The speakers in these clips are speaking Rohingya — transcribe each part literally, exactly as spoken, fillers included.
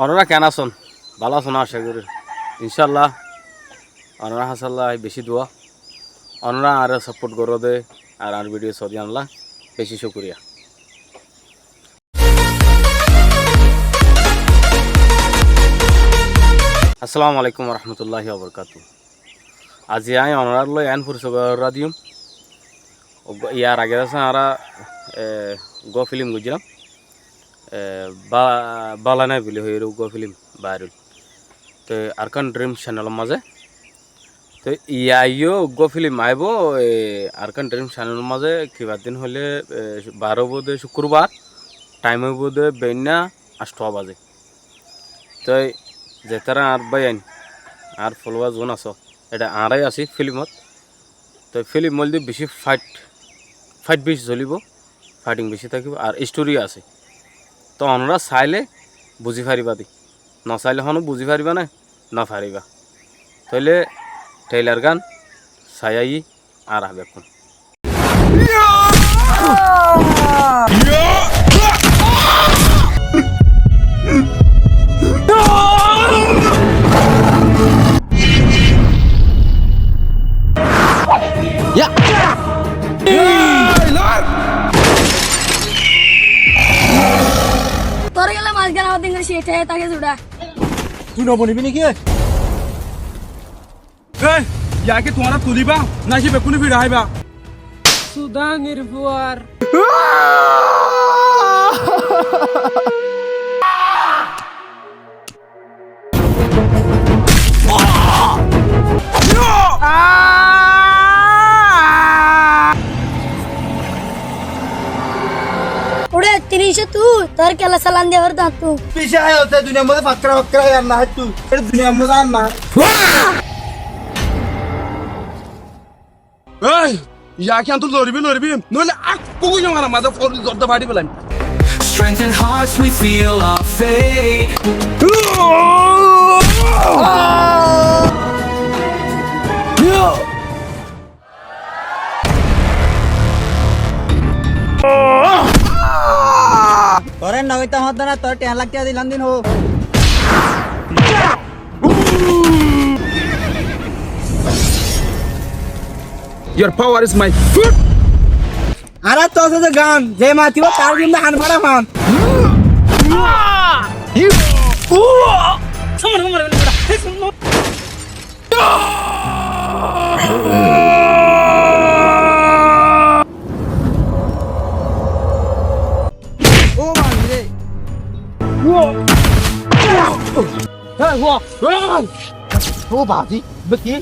Onora keén asón? Bála asón acá gorí. Incálla onora háñsalla bicí dua. Onora añáre saport goró de, ar añár vidiyo sóde yíanolla bicí cúkuriya. Assalamu alaikum warahmatulláhi wabarakátuhu. Aijja añí onorár loi eén forisoy gorá diyum. Uggúa, yar age asé añára, e, uggúa fílim goijjílam. E, ba-, bála nái buli hoiyóre uggúa fílim bair óil. Te Arkan Dream channelor mazé. Te yar yó uggúa fílim aibó, e, Arkan Dream channelor mazé kibar din hoilé, e, bar óibo de cúkkurbar, thaim óibo de beinna añctá bazé. Toi zetará añár báiyain, añár folowar zun asó, ede añárai así fílimot. Toi fílim óilde bicí fait, fait bicí zolibo, faiting bicí tákibo, ar istori asé. Toi onora sailé buzi faribá de, no sailé honó buzi faribá né, no faribá. Toilé trailar gán sai aiyí. Ar abekkún. Toré kiyólla mazgán abar din gorí céc ói táke zura? Tui no bonibi niki? Ei, yá ki tuáñra tulíba, náki bekkúne fiçá háiba? Sudanir fuar. Uçé, tiníc cót tui, tor kela salan de hor dañt tui. Pice aiyó, te duniyar mazé fakkara fakkara ar no hái tui. E duniyar mazé ar no hái. Ei, yá ki añtú loribi, loribi. Noóile ak kuku yó añára mazé fori zodda fari felaim. Strengthen hearts, we feel our fate. Toré no goittám hoddé na, toré tiañ lak tiañ dilam din hó. Your power is my foot. Aré, tor asé de gan, ze matibo tar gunda han fara fan. Ó babi re. Ó babi, iba ki?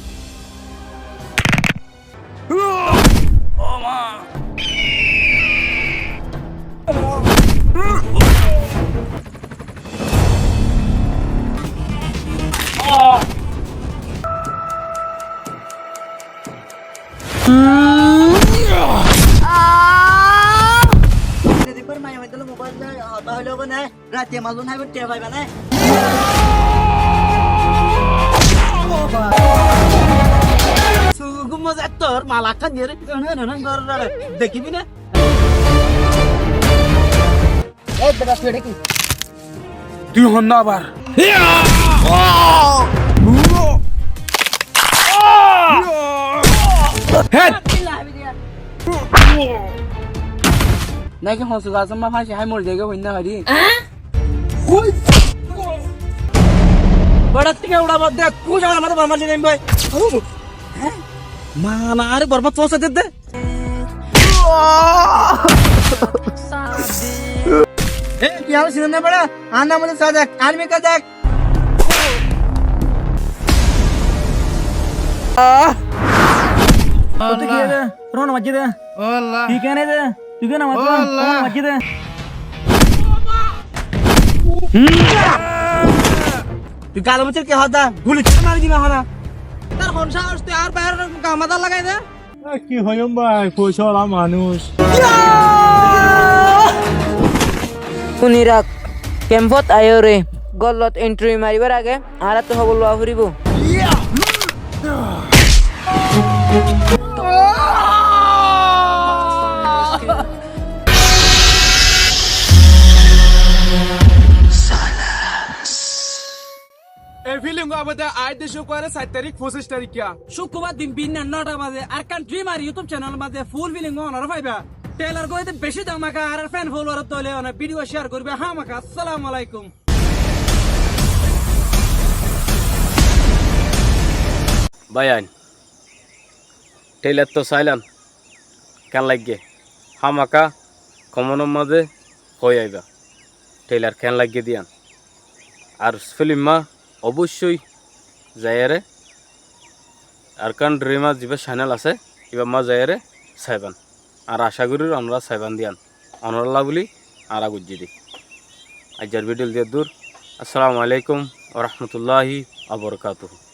Zodi bar maiya maidde loi mobile loi hotá hoile óibo né? Rati Amazon háibo, tiañ faiba né? Sugu moza tor malak kán diyore, dekibi né? Ei beta, tui eta ki? Tui hon na abar? Hét! Naki honsu gasór ma fáñci hái mori zaigói hoinna fari? Beta, tui ke uça bad de, kuñ amar mata bar mari zaim bái. Hé? Mana are borbat foóñsai de de. Ei, ki añáre sinos né beta? Añár nam óilde Sadek, army ka dek. Tui ki de? Rona majjé de. Ó Allah. Tui kene de? Tui kene majjé de? Ó Allah. Rona majjé de. Tui galo muchor ki hoda? Guli mari diba hona. Tar hon sahos tui añár báiyor gamada lagai de? Ki hoiyum bái, foisa wala manúic. Fúni rak, kempot aiyóre, gollot entri maribár age añáráttu hóbor lowa foribó. Abade aiyér de cúkkubar sair tarík, focíc taríkka. Cúkkubar din binna nothar maze Arkan Dreamer YouTube channel maze full feeling ónora faiba. Trailer gán de beci dhamaka, ar fan follower óile ónora video share goriba hámaka. Assalamu alaikum. Báiyain, trailer to sailan, ken laiggé? Hámaka comment or maze hoi aiba trailer ken laiggé de yián. Ar film ma oboicói zaiyóre Arkan Dreamer ziba channel asé, iba ma zaiyóre saiban. Ar acá gorir ónora saiban de yián. Ónoralla buli añára goijjí de. Aijjar video ol de eddur. Assalamu alaikum wa rahmatullahi wa barakatuhu.